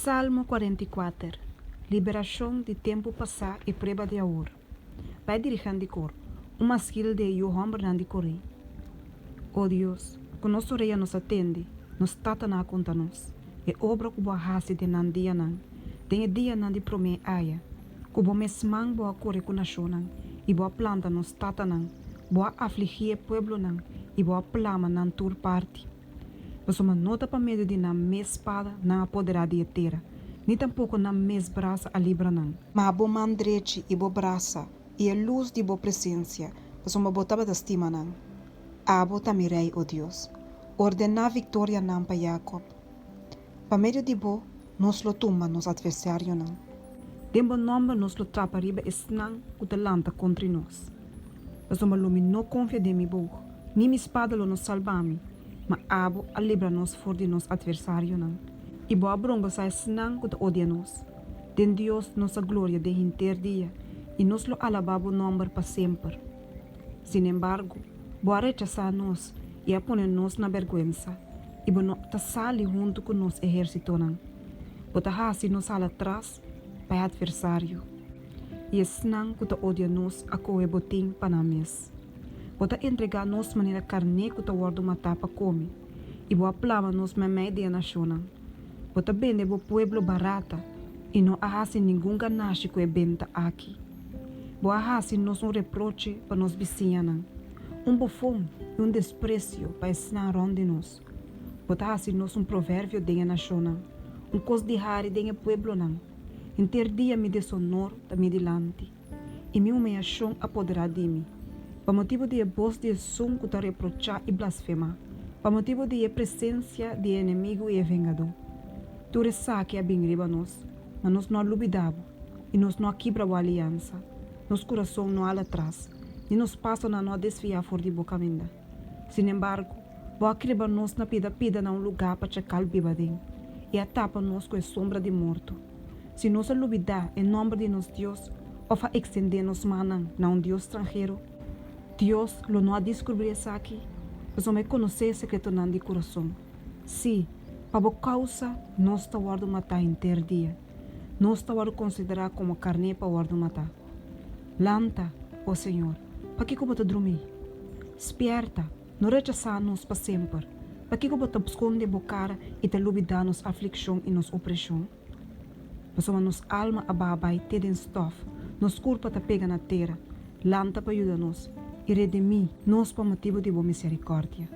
Salmo 44, Liberashon di tempu pasá i prueba di awor. Pa e dirigent di kor, un maskil di e yu hòmbernan di Koré. O Dios, ku nos orea nos a tende, nos tatanan a konta nos, e obra ku bo a hasi den nan dianan, den e dianan di promé aya, ku bo mes man bo a kore ku nashonnan, i bo a planta nos tatanan, bo a afligí e pueblonan, i bo a plama nan tur parti. Pasobra no ta pa medio di nan mes spada nan a poderá di e tera, ni tampoko nan mes brasa a libra nan. Ma bo man drechi i bo brasa i e lus di bo presensia, pasobra bo tabata stima nan. Abo ta mi Rei, o Dios. Ordená viktorianan pa Yakob. Pa medio di bo nos lo tumba nos atversarionan. Den bo nòmber nos lo trapa riba esnan ku ta lanta kontri nos. Pasobra lo mi no konfia den mi bog, ni mi spada lo no salba mi, ma abo a libra nos for di nos atversarionan, i bo a brongosá esnan ku ta odia nos. Den Dios nos a gloria den henter dia, i nos lo alabá bo nòmber pa semper. Sinembargo, bo a rechasá nos i a pone nos na bèrgwensa, i bo no ta sali huntu ku nos ehérsitonan. Bo ta hasi nos hala tras pa e atversario, i esnan ku ta odia nos a kohe botin pa nan mes. Bo ta entregá nos manera karné ku ta wòrdu matá pa kome, i bo a plama nos meimei di e nashonnan. Bo ta bende bo pueblo barata i no a hasi ningun ganashi ku e benta aki. Bo a hasi nos un reproche pa nos bisiñanan, un bofon i un despresio pa esnan rònt di nos. Bo ta hasi nos un proverbio den e nashonnan, un kos di hari den e pueblonan. Henter dia mi desonor ta mi dilanti, i mi humiashon a poderá di mi, pa motibu di e bos di esun ku ta reprochá i blasfemá, pa motibu di e presensia di e enemigu i e vengadó. Tur esaki a bin riba nos, ma nos no a lubidá bo, i nos no a kibra bo aliansa. Nos kurason no a hala tras, ni nos pasonan no a desviá for di bo kaminda. Sinembargo, bo a kriba nos na pida pida na un lugá pa chakal biba aden, i a tapa nos ku e sombra di morto. Si nos a lubidá e nòmber di nos Dios òf a ekstendé nos mannan na un dios stranhero, Dios lo no a diskubrí esaki? Pasobra e konosé e sekretonan di kurason. Sí, pa bo kousa nos ta wòrdu matá henter dia. Nos ta wòrdu konsiderá komo karné pa wòrdu matá. Lanta, o Señor, pakiko bo ta drumí? Spièrta, no rechasá nos pa semper. Pakiko bo ta skonde bo kara i ta lubidá nos aflikshon i nos opreshon? Pasobra nos alma a baha bai te den stòf, nos kurpa ta pega na tera. Lanta pa yuda nos i redimí nos pa motibu di bo miserikòrdia.